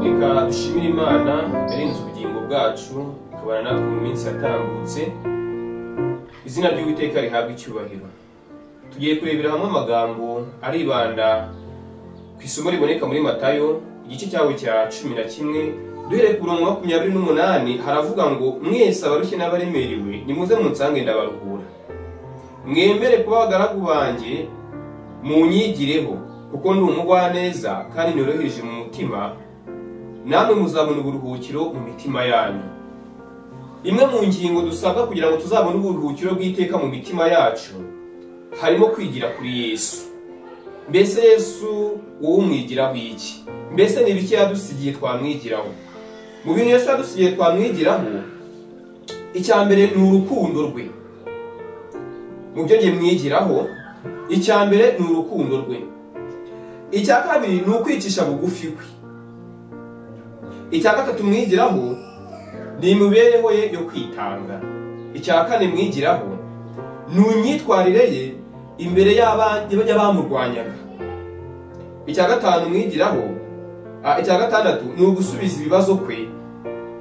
Reka dushimire Imana yarinze ubugingo bwacu ikabana natwe mu minsi yatambutse. Izina ry'Uwiteka rihabwe icyubahiro. Tugiye kurebera hamwe amagambo aribanda ku isomo riboneka muri Matayo igice cyawe cya 11 duhereye ku murongo wa 28. Haravuga ngo: mwese abarushye n'abaremerewe nimuze munsange ndabaruhura, mwemere kuba abagaragu banjye munyigireho, kuko ndi umugwaneza kandi noroheje mu mutima, namwe muzabona uburuhukiro mu mitima yanyu. Imwe mu ngingo dusabwa kugira ngo tuzabone uburuhukiro bw'iteka mu mitima yacu harimo kwigira kuri Yesu. Mbese Yesu wowe umwigiraho iki? Mbese ni ibiki yadusigiye twamwigiraho? Mu bintu Yesu yadusigiye twamwigiraho, icya mbere ni urukundo rwe. Mu byo ngiye mwigiraho, icya mbere ni urukundo rwe. Icya kabiri ni ukwicisha bugufi kwe. Icya gatatu mwigiraho ni imibereho ye yo kwitanga. Icya kane mwigiraho ni imyitwarire ye imbere y'abamurwanyaga. Icya gatanu mwigiraho, icya gatandatu ni ugusubiza ibibazo kwe,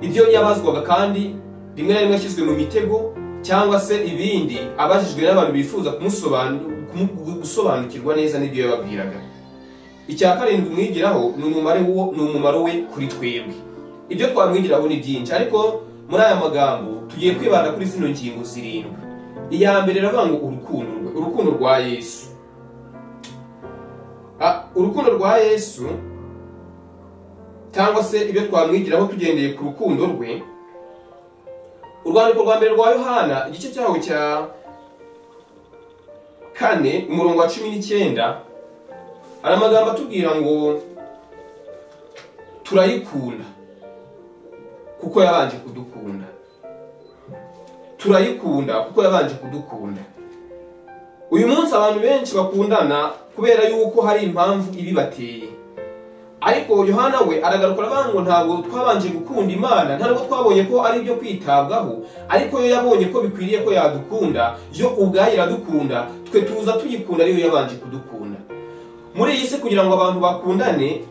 ibyo yabazwaga kandi rimwe na rimwe ashyizwe mu mitego cyangwa se ibindi abajijwe n'abantu bifuza gusobanukirwa neza n'ibyo yababwiraga. Icya karindwi mwigiraho ni umumaro we kuri twebwe. Ibyo twamwigiraho ni byinshi, ariko muri aya magambo tugiye kwibanda kuri zino ngingo zirindwi. Iya mbere iravuga ngo urukundo rwe, urukundo rwa Yesu. Urukundo rwa Yesu cyangwa se ibyo twamwigiraho tugendeye ku rukundo rwe. Urwandiko rwa mbere rwa Yohana igice cyaho cya 4 umurongo wa 19 hari amagambo atubwira ngo turayikunda kuko yabanje kudukunda. Turayikunda kuko yabanje kudukunda. Uyu munsi abantu benshi bakundana kubera yuko hari impamvu ibibateye. Ariko Yohana we aragaruka aravuga ngo ntabwo twabanje gukunda Imana, ntabwo twabonye ko ari ibyo kwitabwaho, ariko yo yabonye ko bikwiriye ko yadukunda, yo ubwayo iradukunda, twe tuza tuyikunda ariyo yabanje kudukunda. Muri iyi si kugira ngo abantu bakundane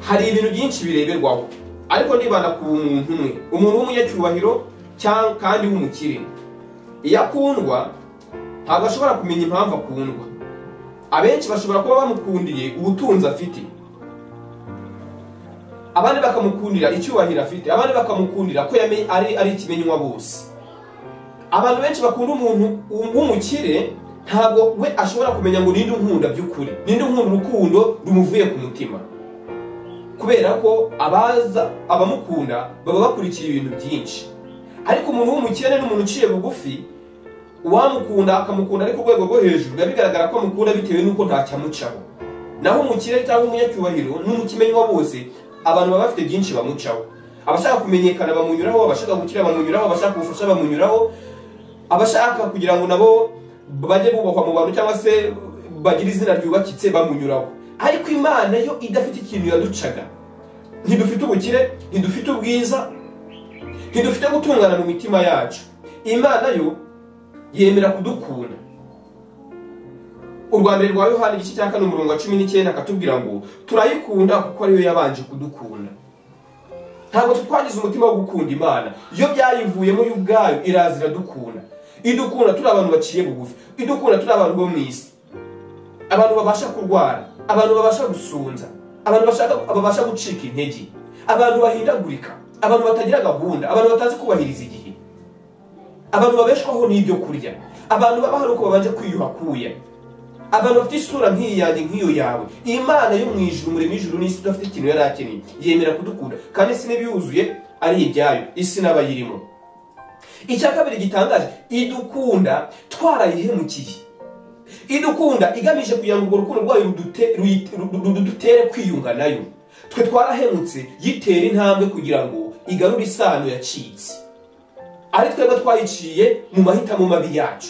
hari ibintu byinshi bireberwaho, ariko nibanda ku muntu umwe, umuntu w'umunyacyubahiro cyangwa kandi w'umukire. Iyo akundwa ntabwo ashobora kumenya impamvu akundwa. Abenshi bashobora kuba bamukundiye ubutunzi afite, abandi bakamukundira icyubahiro afite, abandi bakamukundira ko ari ikimenywa bose. Abantu benshi bakunda umuntu w'umukire ntabwo we ashobora kumenya ngo ninde unkunda by'ukuri, ninde unkunda urukundo rumuvuye ku mutima, kubera ko abaza abamukunda baba bakurikiye ibintu byinshi. Ariko umuntu w'umukene n'umuntu uciye bugufi, uwamukunda akamukunda ariko urwego rwo hejuru biba bigaragara ko amukunda bitewe n'uko ntacyamucaho. Naho umukire cyangwa umunyacyubahiro n'umukimenywa bose, abantu baba bafite byinshi bamucaho. Abashaka kumenyekana bamunyuraho, abashaka gukira bamunyuraho, abashaka ubufasha bamunyuraho, abashaka kugira ngo nabo bajye bubahwa mu bantu cyangwa se bagira izina ryubakitse bamunyuraho. Ariko Imana yo idafite ikintu yaducaga. Ntidufite ubukire, ntidufite ubwiza, ntidufite gutungana mu mitima yacu. Imana yo yemera kudukunda. Urwandiko rwa Yohana igice cya 4 umurongo wa 19 akatubwira ngo turayikunda kuko ariyo yabanje kudukunda. Ntabwo twagize umutima wo gukunda Imana, iyo byayivuyemo yo ubwayo iraza iradukunda. Idukunda turi abantu baciye bugufi, idukunda turi abantu bo mu isi, abantu babasha kurwara, abantu babasha gusunza, abantu babasha gucika intege, abantu bahindagurika, abantu batagira gahunda, abantu batazi kubahiriza igihe, abantu babeshwaho n'ibyo kurya, abantu babaho uko babanje kwiyuhakuya, abantu bafite isura nk'iyi yanjye nk'iyo yawe. Imana yo mu ijuru, umuremyi w'ijuru n'isi, udafite ikintu yari akeneye, yemera kudukunda, kandi isi n'ibiyuzuye ari ibyayo, isi n'abayirimo. Icya kabiri gitangaje, idukunda twarayihemukiye. Idukunda igamije kugira ngo urwo rukundo rwayo rudutere kwiyunga nayo. Twe twarahemutse, yitera intambwe kugira ngo igarure isano yacitse. Ari twebwe twayiciye mu mahitamo mabi yacu,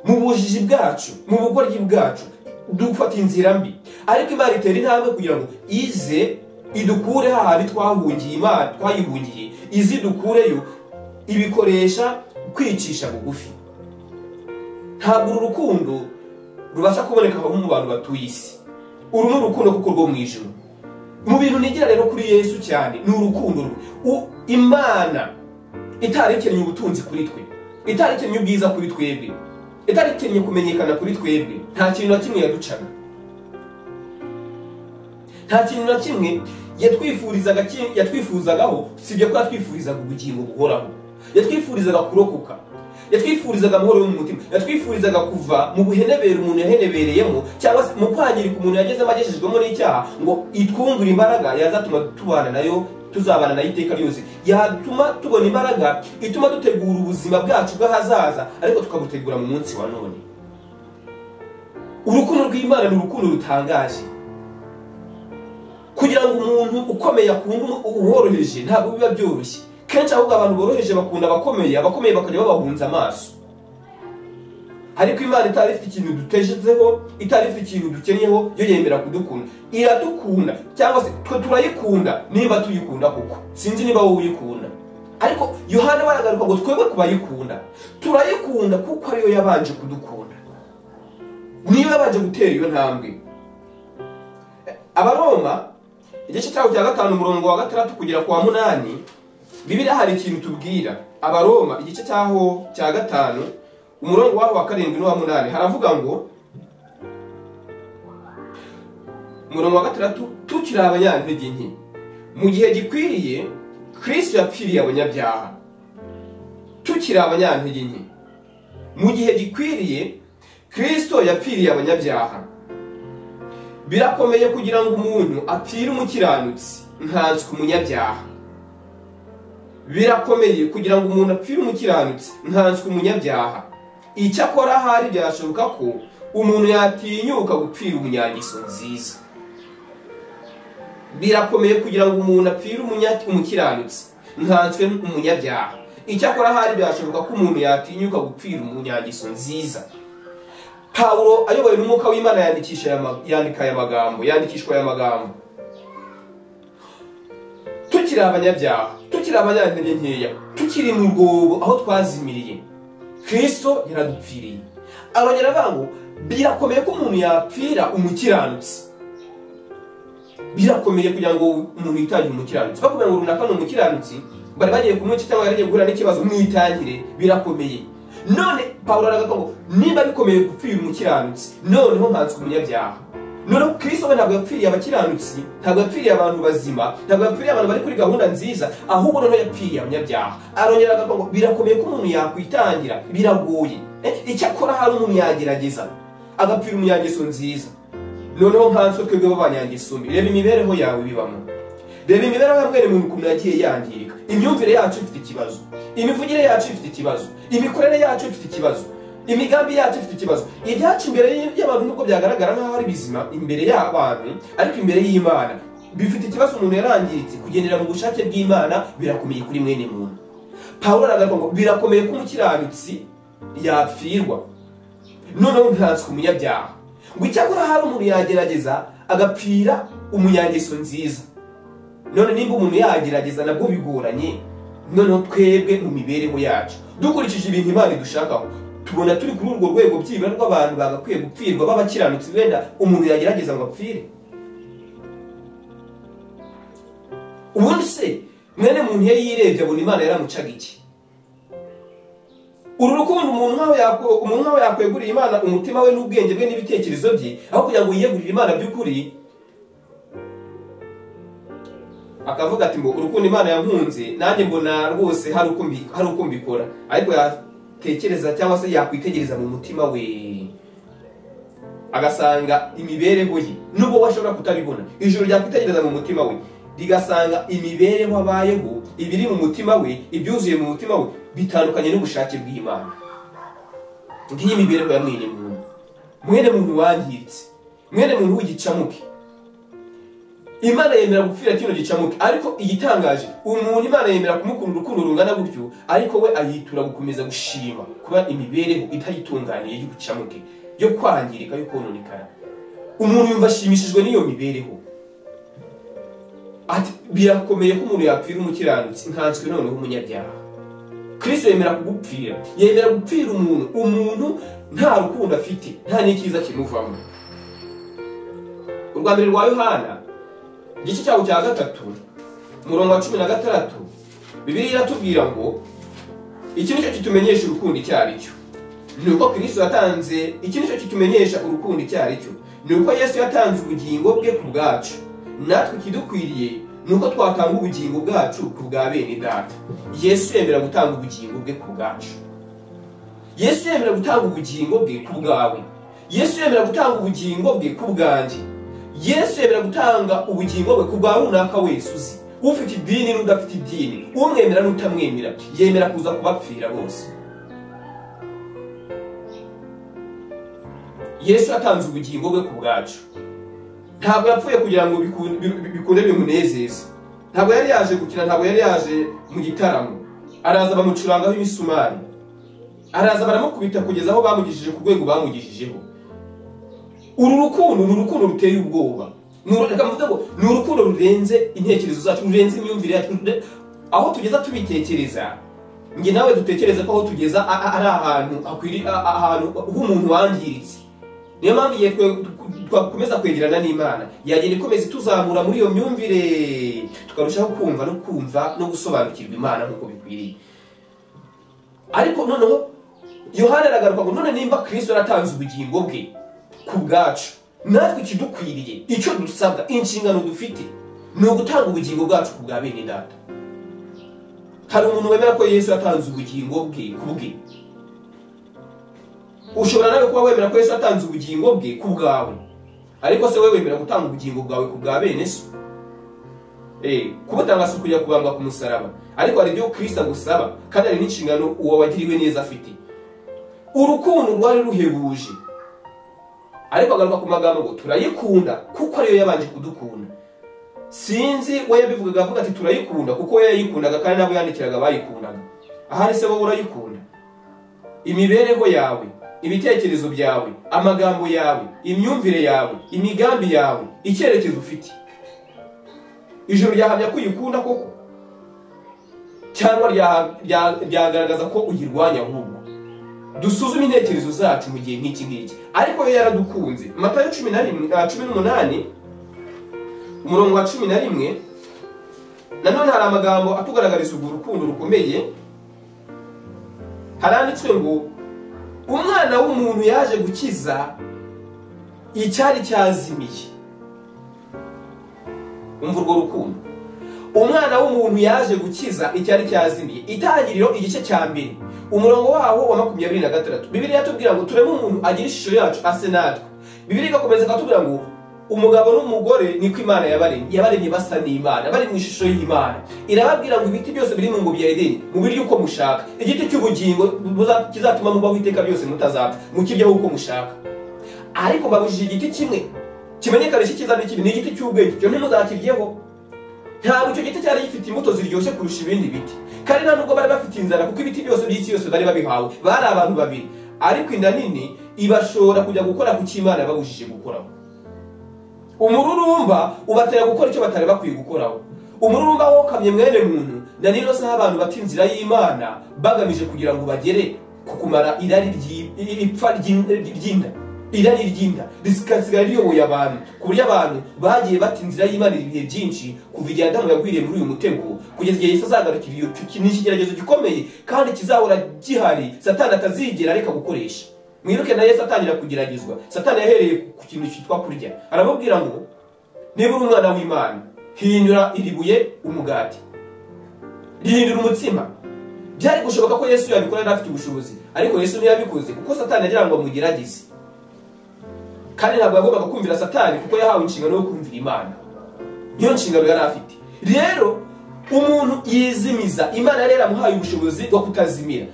mu bujiji bwacu, mu bugoryi bwacu, dufata inzira mbi. Ariko Imana itera intambwe kugira ngo ize idukure hahandi twahungiye Imana, twayihungiye, ize idukureyo, Ibikoresha kwicisha bugufi. Ntabwo uru rukundo rubasha kuboneka aho mu bantu batuye isi. Uru ni urukundo kuko rwo mu ijuru. Mu bintu nigira rero kuri Yesu cyane ni urukundo rwe. Imana itarekennye ubutunzi kuri twe, itarekennye ubwiza kuri twebwe, itarekennye kumenyekana kuri twebwe, nta kintu na kimwe yaducaga, nta kintu na kimwe yatwifurizaga, yatwifuzagaho, sibyo ko yatwifurizaga ubugingo buhoraho, yatwifurizaga kurokoka, yatwifurizaga amahoro yo mu mutima, yatwifurizaga kuva mu buhenebere umuntu yahenebereyemo, cyangwa se mu kwangirika umuntu yagezemo agejejwemo n'icyaha, ngo itwungure imbaraga yazatuma tubana nayo, tuzabana nayo iteka ryose, yatuma tubona imbaraga ituma dutegura ubuzima bwacu bw'ahazaza, ariko tukabutegura mu munsi wa none. Urukundo rw'Imana ni urukundo rutangaje. Kugira ngo umuntu ukomeye akunde uworoheje ntabwo biba byoroshye. Kenshi ahubwo abantu boroheje bakunda abakomeye, abakomeye bakajya babahunza amaso. Ariko Imana itari ifite ikintu dutejezeho, itari ifite ikintu dukenyeho, yo yemera kudukunda. Iradukunda cyangwa se twe turayikunda nimba tuyikunda koko. Sinzi niba wowe uyikunda. Ariko Yohana baragaruka ngo twebwe kubayikunda. Turayikunda kuko ariyo yabanje kudukunda. Niyo yabanje gutera iyo ntambwe. Abaroma igice cyaho cya 5 umurongo wa 6 kugera ku wa 8, Bibiliya hari ikintu tubwira. Abaroma igice cyaho cya 5 umurongo waho wa 7 n'uwa 8 haravuga ngo, umurongo wa 6, tukiri abanyantege nke mu gihe gikwiriye Kristo yapfiriye abanyabyaha. Tukiri abanyantege nke mu gihe gikwiriye Kristo yapfiriye abanyabyaha. Birakomeye kugira ngo umuntu apfire umukiranutsi nkanswe umunyabyaha. Birakomeye kugira ngo umuntu apfire umukiranutsi nkanswe umunyabyaha. Icyakora hari byashoboka ko umuntu yatinyuka gupfira umunyangeso nziza. Birakomeye kugira ngo umuntu apfire umukiranutsi nkanswe umunyabyaha. Icyakora hari byashoboka ko umuntu yatinyuka gupfira umunyangeso nziza. Pawulo ayobowe n'umwuka w'Imana yandika aya magambo, yandikishwa aya magambo. Tukiri abanyabyaha, tukiri abanyantege nkeya, tukiri mu rwobo aho twazimiriye, Kristo yaradupfiriye. Arongera avuga ngo birakomeye ko umuntu yapfira umukiranutsi. Birakomeye kugira ngo umuntu yitangire umukiranutsi. Bakubwira ngo runaka ni umukiranutsi, bari bagiye kumwica cyangwa yari agiye guhura n'ikibazo, mwitangire, birakomeye. None Pawulo aravuga ngo niba bikomeye gupfira umukiranutsi, noneho nkanswe umunyabyaha. Noneho Kristo we ntabwo yapfiriye abakiranutsi, ntabwo yapfiriye abantu bazima, ntabwo yapfiriye abantu bari kuri gahunda nziza, ahubwo noneho yapfiriye abanyabyaha. Arongera aravuga ngo birakomeye ko umuntu yakwitangira, biragoye. Icyakora hari umuntu yagerageza agapfira umunyangeso nziza. Noneho nkanswe twebwe b'abanyangeso mbi. Reba imibereho yawe bibamo. Reba imibereho ya mwene muntu ukuntu yagiye yangirika. Imyumvire yacu ifite ikibazo, imivugire yacu ifite ikibazo, imikorere yacu ifite ikibazo, imigambi yacu ifite ikibazo. Ibyacu imbere y'abantu nubwo byagaragara nk'aho ari bizima imbere y'abantu, ariko imbere y'Imana bifite ikibazo. Umuntu yarangiritse kugendera mu bushake bw'Imana birakomeye kuri mwene muntu. Pawulo aravuga ngo birakomeye ko umukiranutsi yapfirwa, noneho nkanswe umunyabyaha. Ngo icyakora hari umuntu yagerageza agapfira umunyangeso nziza. None nimba umuntu yagerageza nabwo bigoranye, noneho twebwe mu mibereho yacu dukurikije ibintu Imana idushakaho, tubona turi kuri urwo rwego byibura rw'abantu bagakwiye gupfirwa b'abakiranutsi, wenda umuntu yagerageza ngo apfire. Ubundi se mwene muntu iyo yirebye abona Imana yaramucaga iki? Uru rukundo umuntu nkaho yakweguriye Imana umutima we n'ubwenge bwe n'ibitekerezo bye, aho kugira ngo yiyegurire Imana by'ukuri, akavuga ati ngo urukundo Imana yankunze nanjye mbona rwose hari uko mbikora, ariko yatekereza cyangwa se yakwitegereza mu mutima we agasanga imibereho ye, nubwo washobora kutabibona, ijoro ryakwitegereza mu mutima we rigasanga imibereho abayeho, ibiri mu mutima we, ibyuzuye mu mutima we bitandukanye n'ubushake bw'Imana. Ngiyi imibereho ya mwene muntu, mwene muntu wangiritse, mwene muntu w'igicamuke. Imana yemera gupfira kino gicamuke, ariko igitangaje umuntu Imana yemera kumukunda urukundo rungana gutyo, ariko we ayitura gukomeza gushima kuba imibereho itayitunganiye y'ubucamuke, yo kwangirika, yo kononekara. Umuntu yumva ashimishijwe n'iyo mibereho. Ati birakomeye ko umuntu yapfira umukiranutsi nkanswe noneho umunyabyaha. Kristo yemera kugupfira, yemera gupfira umuntu nta rukundo afite, nta n'ikiza kimuvamo. Urwa mbere rwa Yohana igice cyawo cya 3 umurongo wa 16, Bibiliya iratubwira ngo iki nicyo kitumenyesha urukundo icyo ari cyo, ni uko Kristo yatanze. Iki nicyo kitumenyesha urukundo icyo ari cyo, ni uko Yesu yatanze ubugingo bwe ku bwacu, natwe ikidukwiriye ni uko twatanga ubugingo bwacu ku bwa bene data. Yesu yemera gutanga ubugingo bwe ku bwacu. Yesu yemera gutanga ubugingo bwe ku bwawe. Yesu yemera gutanga ubugingo bwe ku bwanjye. Yesu yemera gutanga ubugingo bwe ku bwa runaka wese uzi, ufite idini n'udafite idini, umwemera n'utamwemera, yemera kuza kubapfira bose. Yesu yatanze ubugingo bwe ku bwacu. Ntabwo yapfuye kugira ngo bikunde bimunezeze. Ntabwo yari yaje gukina, ntabwo yari yaje mu gitaramo. Araza bamucurangaho imisumari, araza baramukubita kugeza aho bamugishije ku rwego bamugishijeho. Uru rukundo ni urukundo ruteye ubwoba. Reka mvuge ngo ni urukundo rurenze intekerezo zacu, rurenze imyumvire yacu. Aho tugeza tubitekereza, njye nawe dutekereza ko aho tugeza ari ahantu ahantu h'umuntu wangiritse. Niyo mpamvu igihe twakomeza kwegerana n'Imana, yagenda ikomeza ituzamura muri iyo myumvire, tukarushaho kumva no kumva no gusobanukirwa Imana nk'uko bikwiriye. Ariko noneho Yohana aragaruka ngo none nimba Kristo yaratanze ubugingo bwe ku bwacu, natwe ikidukwiriye, icyo dusabwa, inshingano dufite ni ugutanga ubugingo bwacu ku bwa bene data. Hari umuntu wemera ko Yesu yatanze ubugingo bwe ku bwe? Ushobora nawe kuba wemera ko Yesu yatanze ubugingo bwe ku bwawe, ariko se wewe wemera gutanga ubugingo bwawe ku bwa bene so? Kubutanga si ukujya kubambwa ku musaraba, ariko hari ibyo Kristo agusaba, kandi hari n'inshingano uwo wagiriwe neza afite. Urukundo rwari ruhebuje, ariko agaruka ku magambo ngo turayikunda kuko ariyo yabanje kudukunda. Sinzi we yabivugaga avuga ati turayikunda kuko we yayikundaga, kandi nabo yandikiraga bayikundaga. Ahari se wowe urayikunda? Imibereho yawe, ibitekerezo byawe, amagambo yawe, imyumvire yawe, imigambi yawe, icyerekezo ufite, ijuru ryahamya ko uyikunda koko, cyangwa ryagaragaza ko uyirwanya? Ahubwo dusuzume intekerezo zacu mu gihe nk'iki ngiki. Ariko yo yaradukunze. Matayo 18 umurongo wa 11, nanone hari amagambo atugaragariza urwo rukundo rukomeye. Haranditswe ngo umwana w'umuntu yaje gukiza icyari cyazimiye. Umva urwo rukundo. Umwana w'umuntu yaje gukiza icyari cyazimiye. Itangiriro igice cya 2 umurongo waho wa 26, Bibiliya yatubwira ngo tureme umuntu agira ishusho yacu ase natwe. Bibiliya igakomeza ikatubwira ngo umugabo n'umugore niko Imana yabaremye, yabaremye basa n'Imana, bari mu ishusho y'Imana. Irababwira ngo ibiti byose biri mu ngobyi ya Edeni mubirye uko mushaka, igiti cy'ubugingo kizatuma mubaho iteka byose mutazapfa, mukiryeho uko mushaka. Ariko babujije igiti kimwe kimenyekanisha icyiza n'ikibi, ni igiti cy'ubwenge, cyo ntimuzakiryeho. Ntabwo icyo giti cyari gifite imbuto ziryoshye kurusha ibindi biti, kandi nta nubwo bari bafite inzara kuko ibiti byose by'isi yose bari babihawe. Bari abantu babiri, ariko inda nini ibashora kujya gukora ku cy'Imana yababujije gukoraho. Umururumba ubatera gukora icyo batari bakwiye gukoraho. Umururumba wokamye mwene muntu, na nino saha abantu bata inzira y'Imana bagamije kugira ngo bagere ku kumara irari ipfa ry'inda. Irari ry'inda risigara riyoboye abantu, ku buryo abantu bagiye bata inzira y'Imana ibihe byinshi kuva igihe Adamu yagwiriye muri uyu mutego kugeza igihe Yesu azagarukira. Iyo ni ikigeragezo gikomeye kandi kizahora gihari, Satani atazigera areka gukoresha. Mwiruke na Yesu atangira kugeragezwa, Satani yahereye ku kintu cyitwa kurya. Aramubwira ngo niba uri umwana w'Imana, hindura iri buye umugati, rihindura umutsima. Byari gushoboka ko Yesu yabikora yari afite ubushobozi, ariko Yesu ntiyabikoze kuko Satani yagira ngo amugerageze. Kandi ntabwo yagombaga kumvira Satani kuko yahawe inshingano yo kumvira Imana. Niyo nshingano yari afite. Rero umuntu yizimiza, Imana yari yaramuhaye ubushobozi bwo kutazimira.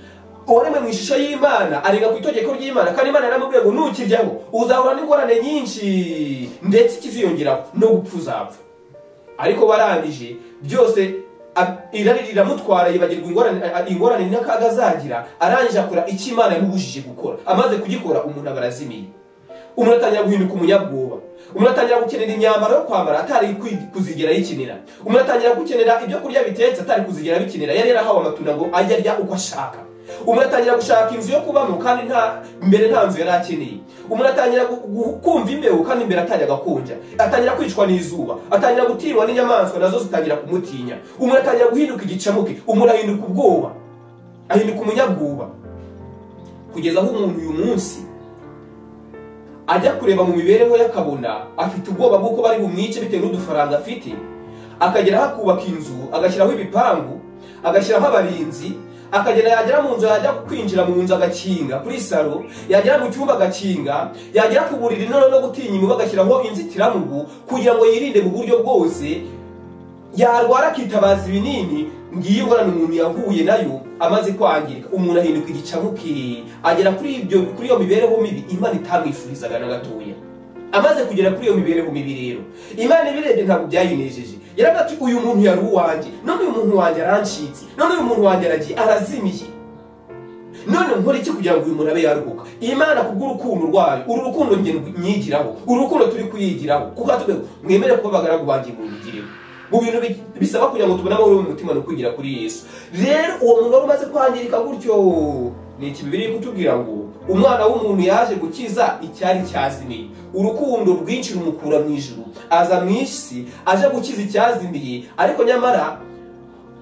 Uwaremwe mu ishusho y'Imana arenga ku itegeko ry'Imana, kandi Imana yaramubwiye ngo nukiryaho uzahura n'ingorane nyinshi, ndetse ikiziyongeraho no gupfa uzapfa. Ariko barangije byose irari riramutwara, yibagirwa ingorane n'akaga azagira, arangije akora icyo Imana yamubujije gukora. Amaze kugikora umuntu aba arazimiye, umuntu atangira guhinduka umunyabwoba. Umuntu atangira gukenera imyambaro yo kwambara atari kuzigera yikinira. Umuntu atangira gukenera ibyo kurya bitetse atari kuzigera bikinira, yari yarahawe amatunda ngo ajye arya uko ashaka. Umuntu atangira gushaka inzu yo kubamo kandi nta mbere nta nzu yari akeneye. Umuntu atangira kumva imbeho kandi mbere atajya agakonja. Atangira kwicwa n'izuba, atangira gutinywa n'inyamaswa nazo zitangira kumutinya. Umuntu atangira guhinduka igicamuke, umuntu ahinduka ubwoba, ahinduka umunyabwoba, kugeza aho umuntu uyu munsi ajya kureba mu mibereho y'akabona afite ubwoba bw'uko bari bumwice bitewe n'udufaranga afite, akagera hakubaka inzu, agashyiraho ibipangu, agashyiraho abarinzi, akagera yagera mu nzu yajya kwinjira mu nzu agakinga kuri salo, yagera mu cyumba agakinga, yagera ku buriri no gutinya imibu agashyiraho inzitiramubu kugira ngo yirinde mu buryo bwose. Yarwara akitabaza ibinini. Ngiyi ngorane umuntu yahuye nayo amaze kwangirika. Umuntu ahinduka igicamuke, agera kuri ibyo, kuri iyo mibereho mibi Imana itamwifurizaga na gatoya. Amaze kugera kuri iyo mibereho mibi rero, Imana ibirebye ntabwo byayinejeje. Yaravuga ati uyu muntu yari uwanjye, none uyu muntu wanjye arancitse, none uyu muntu wanjye aragiye, arazimiye, none nkora iki kugira ngo uyu muntu abe yaruhuka? Imana kubw'urukundo rwayo, uru rukundo nge nyigiraho, uru rukundo turi kuyigiraho, kuko atubwiye mwemere kuba abagaragu banjye mubigireho. Mu bintu bisaba kugira ngo tubone amahoro mu mutima no kwigira kuri Yesu. Rero uwo muntu wari umaze kwangirika gutyo, ni iki Bibiliya kutubwira ngo umwana w'umuntu yaje gukiza icyari cyazimiye. Urukundo rwinshi rumukura mu ijuru, aza mu isi aje gukiza icyazimiye. Ariko nyamara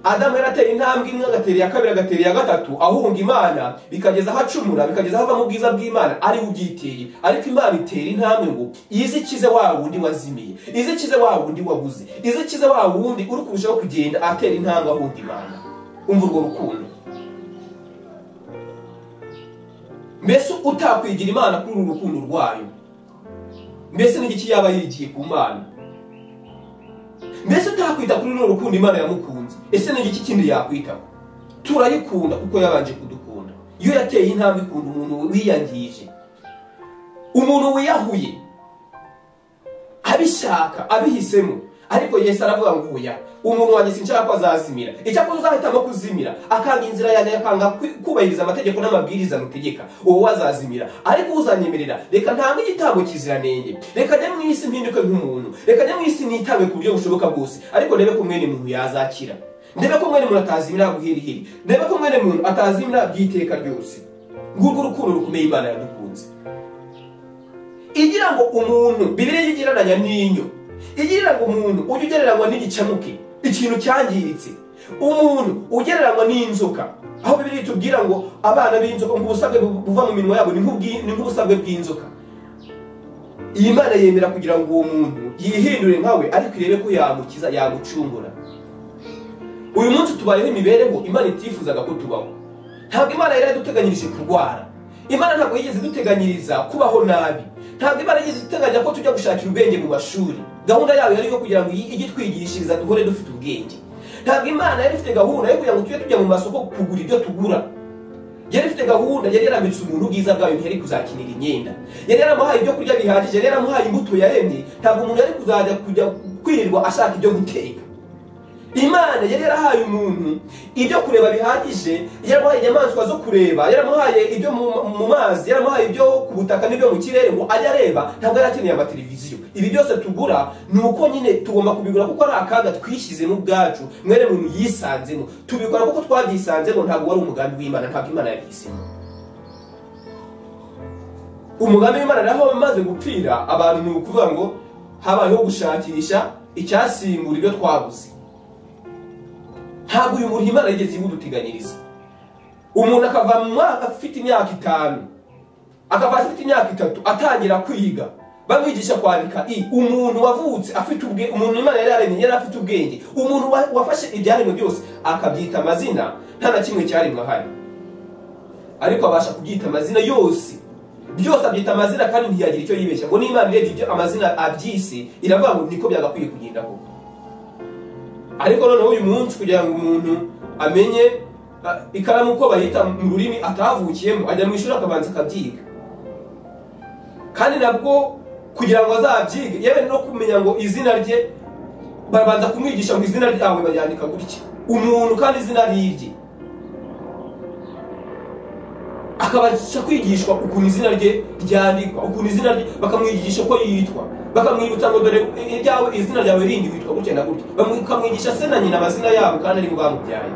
Adamu yarateye intambwe imwe, agatera iya kabiri, agatera iya gatatu, ahunga Imana, bikageza aho acumura, bikageza aho ava mu bwiza bw'Imana ari ubyiteye. Ariko Imana itera intambwe ngo ize ikize wa wundi wazimiye, ize ikize wa wundi wabuze, ize ikize wa wundi uri kurushaho kugenda atera intambwe ahunga Imana. Umva urwo rukundo. Mbese utakwigira Imana kuri uru rukundo rwayo, mbese n'igiki yaba yigiye ku Mana? Mbese utakwita kuri runo rukundo Imana yamukunze, ese n'igiki kindi yakwitaho? Turayikunda kuko yabanje kudukunda. Iyo yateye intambwe ikunda umuntu wiyangije, umuntu wiyahuye, abishaka, abihisemo. Ariko Yesu aravuga ngo oya, umuntu wanjye sinshaka ko azazimira. Icyakora uzahitamo kuzimira, akanga inzira yanjye, akanga kubahiriza amategeko n'amabwiriza mutegeka, uwo azazimira. Ariko uzanyemerera, reka ntange igitambo kiziranenge, reka njye mu isi mpinduke nk'umuntu, reka njye mu isi nitange ku buryo bushoboka bwose, ariko ndebe ko mwene muntu yazakira, ndebe ko mwene muntu atazimira guhirihiri, ndebe ko mwene muntu atazimira by'iteka ryose. Ngurwo urukundo rukomeye Imana yadukunze, igira ngo umuntu, Bibiliya igereranya n'inyo, igira ngo umuntu ujye ugereranywa n'igicamuke, ikintu cyangiritse, umuntu ugereranywa n'inzoka, aho Bibiliya itubwira ngo abana b'inzoka ngo ubusabwe buva mu minwa yabo ni nk'ubusabwe bw'inzoka. Iyi Mana yemera kugira ngo uwo muntu yihindure nkawe, ariko irebe ko yamukiza, yamucungura. Uyu munsi tubayeho imibereho Imana itifuzaga ko tubaho. Ntabwo Imana yari yaduteganyirije kurwara, Imana ntabwo yigeze iduteganyiriza kubaho nabi, ntabwo Imana yigeze iduteganya ko tujya gushakira ubwenge mu mashuri. Gahunda yayo yari yo kugira ngo ijye itwigishiriza duhore dufite ubwenge. Ntabwo Imana yari ifite gahunda yo kugira ngo tujye tujya mu masoko kugura ibyo tugura. Yari ifite gahunda, yari yarambitse umuntu ubwiza bwayo, ntiyari kuzakinira imyenda, yari yaramuhaye ibyo kurya bihagije, yari yaramuhaye imbuto yaremye. Ntabwo umuntu yari kuzajya kujya kwirirwa ashaka ibyo guteka. Imana yari yarahaye umuntu ibyo kureba bihagije, yaramuhaye inyamaswa zo kureba, yaramuhaye ibyo mu mazi, yaramuhaye ibyo ku butaka n'ibyo mu kirere ngo ajye areba. Ntabwo yari akeneye amateleviziyo. Ibi byose tugura ni uko nyine tugomba kubigura kuko ari akaga twishyizemo ubwacu, mwene muntu yisanzemo. Tubikora kuko twabyisanzemo, ntabwo wari umugambi w'Imana, ntabwo Imana yabihisemo. Umugambi w'Imana naho wamaze gupfira abantu, ni ukuvuga ngo habayeho gushakisha icyasimbura ibyo twabuze. Ntabwo uyu muntu Imana yigeze iwuduteganyiriza. Umuntu akava mu mwaka afite imyaka 5, akava afite imyaka 3 atangira kwiga, bamwigisha kwandika i. Umuntu wavutse afite ubwenge, umuntu Imana yari yaremye yari afite ubwenge, umuntu wafashe ibyaremwe byose akabyita amazina, nta na kimwe cyaremwe ahari, ariko abasha kubyita amazina yose, byose abyita amazina kandi ntiyagira icyo yibeshya. Ngo n'Imana irebye ibyo amazina abyise iravuga ngo niko byagakwiye kugenda koko. Ariko noneho uyu munsi kugira ngo umuntu amenye ikaramu uko bayita mu rurimi atavukiyemo, ajya mu ishuri akabanza akabyiga, kandi nabwo kugira ngo azabyige yewe no kumenya ngo izina rye, babanza kumwigisha ngo izina ryawe baryandika gutya, umuntu kandi izina rirye, akabasha kwigishwa ukuntu izina rye ryandikwa, ukuntu izina rye bakamwigisha ko yitwa. Bakamwibutsa ngo dore iryawe, izina ryawe rindi witwa gutya na gutya. Bakamwigisha se na nyina amazina yabo kandi aribo bamubyaye.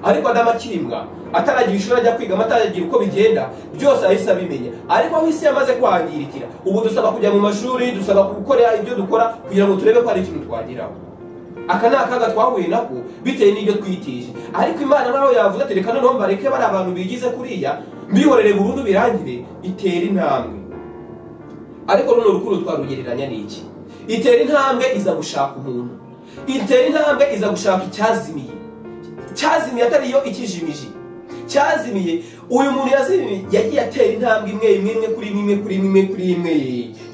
Ariko Adamu akiremwa ataragira ishuri ajya kwiga, ataragira uko bigenda byose ahise abimenya. Ariko aho isi yamaze kwangirikira, ubu dusaba kujya mu mashuri, dusaba gukora ibyo dukora kugira ngo turebe ko hari ikintu twageraho. Aka ni akaga twahuye nako bitewe n'ibyo twitije. Ariko Imana naho yavuze ati reka noneho mbareke bari abantu bigize kuriya, mbihorere burundu birangire, itera intambwe. Ariko runo rukundo twarugereranya n'iki? Itera intambwe iza gushaka umuntu, itera intambwe iza gushaka icyazimiye. Cyazimiye atari yo ikijimije, cyazimiye uyu muntu yazimiye yagiye atera intambwe imwe imwe imwe kuri imwe kuri imwe kuri imwe,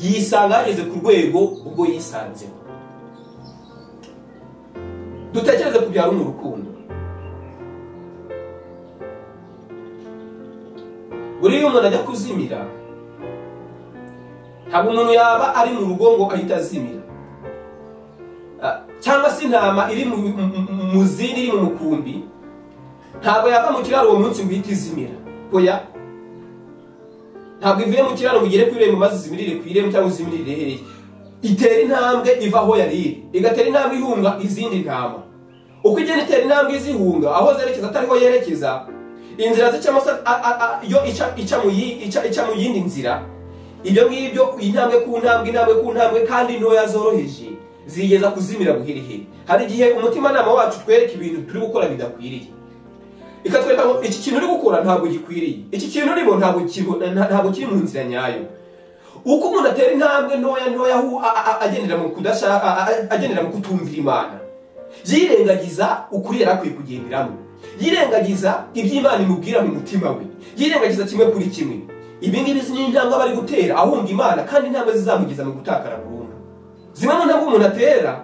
yisanga yageze ku rwego ubwo yisanzeho. Dutekereze ku bya runo rukundo. Buriya umuntu ajya kuzimira, ntabwo umuntu yaba ari mu rugo ngo ahita azimira, cyangwa se intama iri mu zindi iri mu mukumbi, ntabwo yava mu kiraro uwo munsi ngo ihite izimira. Oya, ntabwo ivuye mu kiraro ngo igere ku irembo maze izimirire ku irembo cyangwa izimirire hehe. Itera intambwe iva aho yari iri, igatera intambwe ihunga izindi ntama. Uko igenda itera intambwe izihunga, aho zerekeza atariho yerekeza, inzira zicamo yo ica mu yindi nzira. Ibyo ngibyo intambwe ku ntambwe, intambwe ku ntambwe, kandi ntoya zoroheje zigeza kuzimira buhirihiri. Hari igihe umutimanama wacu twereka ibintu turi gukora bidakwiriye, ikatwereka ngo iki kintu uri gukora ntabwo gikwiriye, iki kintu urimo ntabwo kiri mu nzira nyayo. Uko umuntu atera intambwe ntoya ntoya agendera mu kudashaka, agendera mu kutumvira Imana, yirengagiza ukuri yari akwiye kugenderamo, yirengagiza ibyo Imana imubwira mu mutima we, yirengagiza kimwe kuri kimwe. Ibi ngibi ni intambwe bari gutera ahunga Imana, kandi intambwe zizamugeza mu gutakara burundu. Zimwe mu ntambwe umuntu atera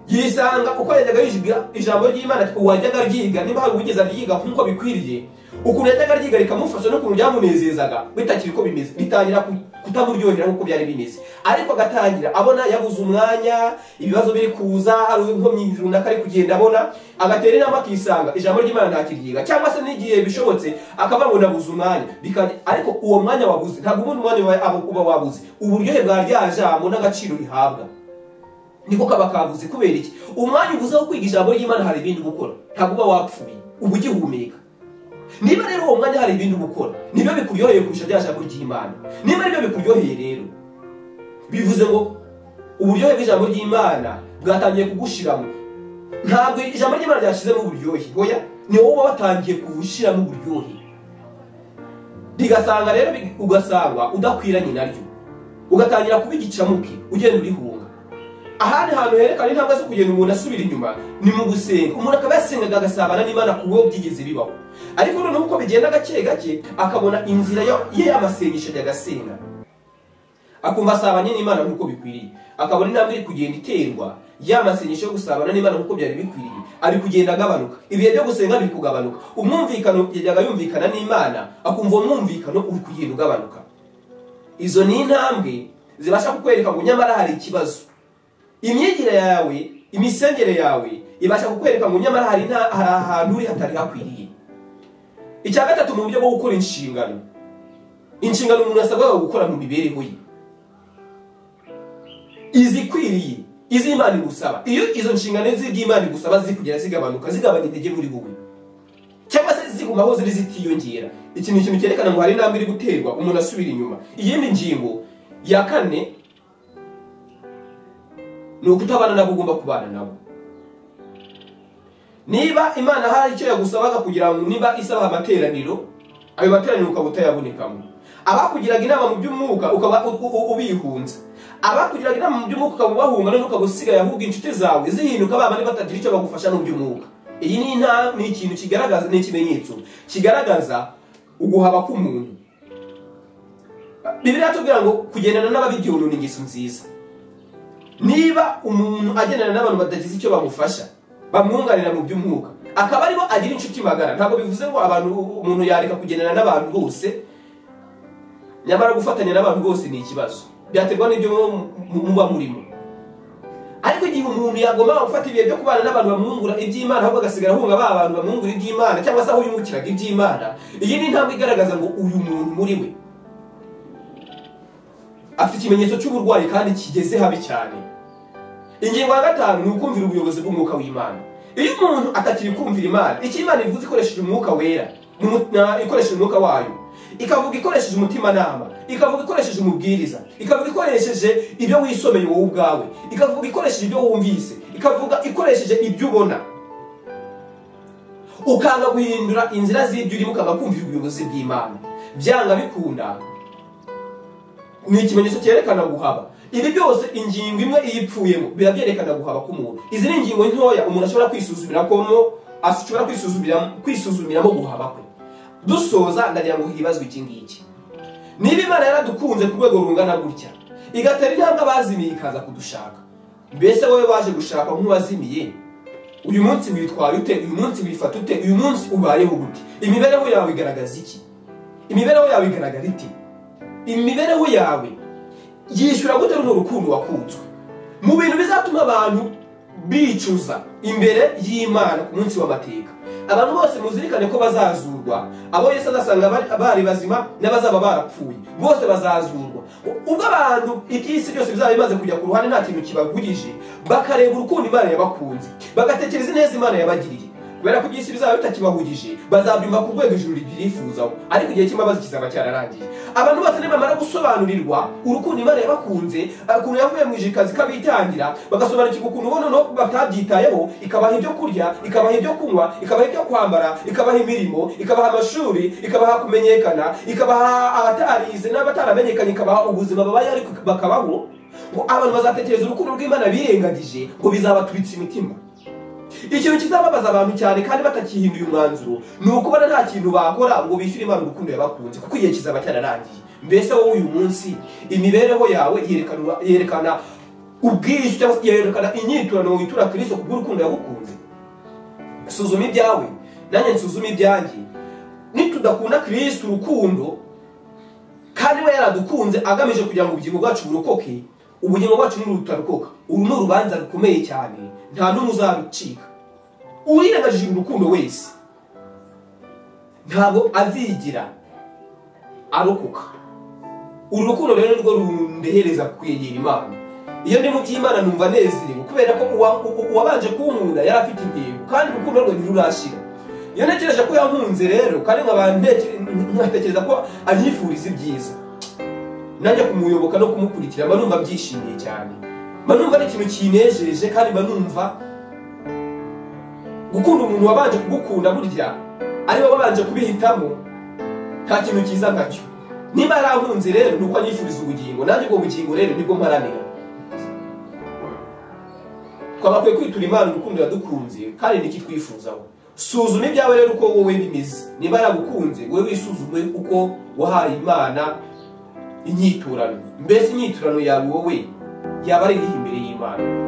yisanga uko yajyaga yiga ijambo ry'Imana, uwajyaga aryiga niba hari uwigeze aryiga nk'uko bikwiriye, ukuntu yajyaga aryiga rikamufasha n'ukuntu byamunezezaga bitakiri uko bimeze, bitangira kutamuryohera nk'uko byari bimeze. Ariko agatangira abona yabuze umwanya, ibibazo biri kuza, hari inkomyi runaka ari kugenda abona, agatera inama akisanga ijambo ry'Imana ntakiryiga, cyangwa se n'igihe bishobotse akavuga ngo nabuze umwanya. Ariko uwo mwanya wabuze ntabwo ubundi umwanya uba wabuze, uburyohe bwa rya jambo n'agaciro rihabwa niko kaba kabuze. Kubera iki? Umwanya ubuze wo kwiga ijambo ry'Imana hari ibindi gukora, ntabwo uba wapfuye, uba ugihumeka. Niba rero uwo mwanya hari ibindi gukora, nibyo bikuryoheye kurusha rya jambo ry'Imana. Niba aribyo bikuryoheye rero, bivuze ngo uburyohe bw'ijambo ry'Imana bwatangiye kugushiramo. Ntabwo ijambo ry'Imana ryashizemo uburyohe, oya, ni wowe uba watangiye kubushiramo uburyohe. Rigasanga rero ugasanga udakwiranye naryo, ugatangira kuba igicamuke, ugenda urihunga. Ahandi hantu herekana intambwe zo kugenda umuntu asubira inyuma ni mu gusenga. Umuntu akaba yasengaga agasabana n'Imana ku buryo byigeze bibaho, ariko noneho uko bigenda gake gake akabona inzira ye y'amasengesho ajya agasenga, akumva asabanye n'Imana nk'uko bikwiriye, akabona intambwe iri kugenda iterwa y'amasengesho yo gusabana n'Imana nk'uko byari bikwiriye, ari kugenda agabanuka, ibihe byo gusenga biri kugabanuka, umwumvikano yajyaga yumvikana n'Imana akumva uwo mwumvikano uri kugenda ugabanuka. Izo ni intambwe zibasha kukwereka ngo nyamara hari ikibazo. Imyigire yawe, imisengere yawe ibasha kukwereka ngo nyamara hari ahantu uri hatari hakwiriye. Icya gatatu, mu buryo bwo gukora inshingano. Inshingano umuntu asabwa gukora mu mibereho ye, izikwiriye, iz'Imana igusaba. Iyo izo nshingano z'iby'Imana igusaba zikugera zigabanuka, zigabanya intege muri wowe, cyangwa se zigumaho ziri zitiyongera, iki ni ikintu cyerekana ngo hari intambwe iri guterwa umuntu asubira inyuma. Iyindi ngingo ya kane ni ukutabana nabo ugomba kubana nabo. Niba Imana hari icyo yagusabaga kugira ngo, niba isaba amateraniro, ayo materaniro ukaba utayabonekamo, abakugiraga inama mu by'umwuka ukaba ubihunza, abakugiraga inama mu by'umwuka ukaba ubahunga, none ukaba usigaye ahubwo inshuti zawe zihinduka babandi batagira icyo bagufasha mu by'umwuka. Iyi ni ikintu kigaragaza, ni ikimenyetso kigaragaza uguhaba k'umuntu. Bibiliya itubwira ngo kugendana n'ababibyonona ni ingeso nziza. Niba umuntu agendana n'abantu batagize icyo bamufasha, bamwunganira mu by'umwuka, akaba aribo agira inshuti magara, ntabwo bivuze ngo abantu umuntu yareka kugendana n'abantu bose. Nyamara gufatanya n'abantu bose ni ikibazo, byaterwa n'ibyo muba murimo. Ariko igihe umuntu yagomba gufata ibihe byo kubana n'abantu bamwungura iby'Imana, ahubwo agasigara ahunga ba bantu bamwungura iby'Imana, cyangwa se aho yungukiraga iby'Imana, iyi ni intambwe igaragaza ngo uyu muntu muri we Afite ikimenyetso cy'uburwayi kandi kigeze habi cyane. Ingingo ya gatanu ni ukumvira ubuyobozi bw'umwuka w'Imana. Iyo umuntu atakiri kumvira Imana, icyo Imana ivuze ikoresheje umwuka wera, ikoresheje umwuka wayo, ikavuga ikoresheje umutimanama, ikavuga ikoresheje umubwiriza, ikavuga ikoresheje ibyo wisomeye wowe ubwawe, ikavuga ikoresheje ibyo wumvise, ikavuga ikoresheje ibyo ubona, ukanga guhindura inzira z'ibyo urimo, ukanga kumvira ubuyobozi bw'Imana, byanga bikunda ni ikimenyetso cyerekana guhaba. Ibi byose ingingo imwe iyipfuyemo biba byerekana guhaba k'umuntu. Izi ni ingingo ntoya umuntu ashobora kwisuzumira komo, ashobora kwisuzumiramo guhaba kwe. Dusoza ndagira ngo hibazwe iki ngiki: niba Imana yaradukunze ku rwego rungana gutya, igatera intambwe abazimiye ikaza kudushaka, mbese wowe waje gushaka nk'uwazimiye, uyu munsi witwaye ute? Uyu munsi wifata ute? Uyu munsi ubayeho gute? Imibereho yawe igaragaza iki? Imibereho yawe igaragara ite? Imibereho yawe yishyura gute runo rukundo wakunzwe? Mu bintu bizatuma abantu bicuza imbere y'Imana ku munsi w'amateka, abantu bose muzirikane ko bazazurwa. Abo Yesu azasanga bari bazima n'abazaba barapfuye bose bazazurwa. Ubwo abantu iby'isi byose bizaba bimaze kujya ku ruhande, nta kintu kibagurije, bakareba urukundo Imana yabakunze, bagatekereza ineza Imana yabagiriye, kubera ko iby'isi bizaba bitakibahugije, bazabyumva ku rwego ijuru ribyifuzaho, ariko igihe cy'imbabazi kizaba cyararangiye. Abantu bose nibamara gusobanurirwa urukundo Imana yabakunze, ukuntu yavuye mu ijuru ikaza ikabitangira, bagasobanukirwa ukuntu bo noneho batabyitayeho, ikabaha ibyo kurya, ikabaha ibyo kunywa, ikabaha ibyo kwambara, ikabaha imirimo, ikabaha amashuri, ikabaha kumenyekana, ikabaha abatarize n'abataramenyekanye, ikabaha ubuzima babaye ariko bakabaho, ngo abantu bazatekereza urukundo rw'Imana birengagije, ngo bizabaturitsa imitima. Ikintu kizababaza abantu cyane kandi batakihinduye umwanzuro ni ukubona nta kintu bakora ngo bishyure Imana urukundo yabakunze, kuko igihe kizaba cyararangiye. Mbese wowe uyu munsi imibereho yawe yerekana ubwishyu cyangwa yerekana inyiturano witura Kristo kubw'urukundo yagukunze? Suzuma ibyawe, nanjye nsuzume ibyanjye. Nitudakunda Kristo urukundo kandi we yaradukunze agamije kugira ngo ubugingo bwacu burokoke, ubugingo bwacu ntirutarokoka. Uru ni urubanza rukomeye cyane, nta n'umwe uzarucika. Uwirengagije urukundo wese ntabwo azigira arokoka. Uru rukundo rero nirwo rundehereza kwegera Imana. Iyo ndi mu by'Imana numva nezerewe, kubera ko uwabanje kunkunda yari afite intego, kandi urukundo rwe ntirurashira. Iyo ntekereje ko yankunze rero, kandi nkatekereza ko anyifuriza ibyiza, nanjye kumuyoboka no kumukurikira mba numva byishimiye cyane, mba numva ari ikintu kinejeje, kandi mba numva gukunda umuntu wabanje kugukunda burya ari we wabanje kubihitamo, nta kintu cyiza nkacyo. Niba yarankunze rero nuko anyifuriza ubugingo, nanjye ubwo bugingo rero nibwo mparanira. Twabakwiye kwitura Imana urukundo yadukunze kandi nikitwifuzaho. Suzuma ibyawe rero uko wowe bimeze. Niba yaragukunze, wowe wisuzume uko wahaye Imana inyiturano. Mbese inyiturano yawe wowe yaba ari imbere y'Imana?